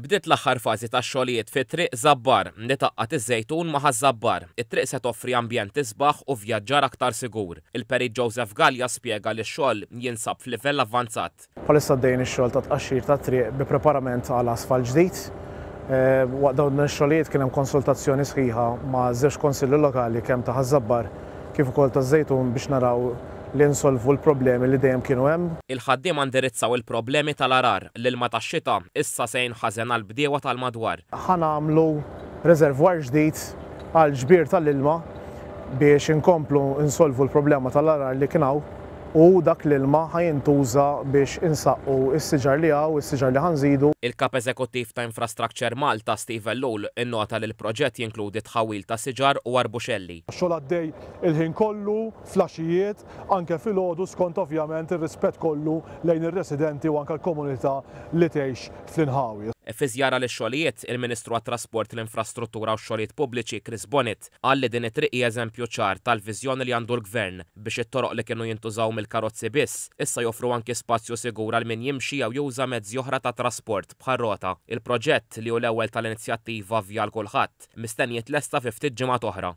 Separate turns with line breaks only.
Bdiet l-aħħar fażi tax-xogħlijiet fi Triq Żabbar, li tgħaqqad iż-Żejtun ma' Ħaż-Żabbar. It-triq se toffri ambjent isbaħ u vjaġġar aktar sigur. Il-Perit Joseph Galea spjega li x-xogħol jinsab f'livell avvanzat.
Bħalissa għaddejjin ix-xogħol ta' tqaxxir tat-triq bi preparament għal asfalt ġdid. Waqt dawn ix-xogħlijiet kien hemm konsultazzjoni sħiħa ma' żewġ konsilli lokali kemm ta' Ħaż-Żabbar kif ukoll taż-Żejtun biex naraw li nsolvu l-problemi li dejjem kienu hemm.
Il-ħaddiema indirizzaw il-problemi tal-għarar, l-ilma tax-xita issa se jinħażen għall-bdiewa tal-madwar.
Ħa nagħmlu reservoir ġdid għall-ġbir tal-ilma biex inkomplu nsolvu l-problema tal-għarar li kien hawn u dak l-ilma ħa jintuża biex insaqqu s-siġar li hawn, is-siġar li ħa nżidu.
Il-Kap Eżekuttiv ta' Infrastructure Malta, Steve Ellul, innota li l-proġett jinkludi tħawwil ta' siġar u arbuxelli.
Xogħol għaddej il-ħin kollu, fl-għaxijiet, anke filgħodu skont ovvjament ir-rispett kollu lejn ir-residenti u anke l-komunità li tgħix fl-inħawi.
Fi żjara lix-xogħlijiet, il-Ministru għat-Trasport, l-Infrastruttura u x-Xogħlijiet Pubbliċi, Chris Bonett, qal li din it-triq hi eżempju ċar tal-viżjoni li għandu l-Gvern biex it-toroq li kienu jintużaw mill-karozzi biss, issa joffru anki spazju sigur għal min jimxi jew juża mezzi oħra ta' trasport bħar-rota. Il-proġett, li hu l-ewwel tal-inizjattiva Vjal Kulħadd, mistenni jitlesta fi ftit ġimgħat oħra.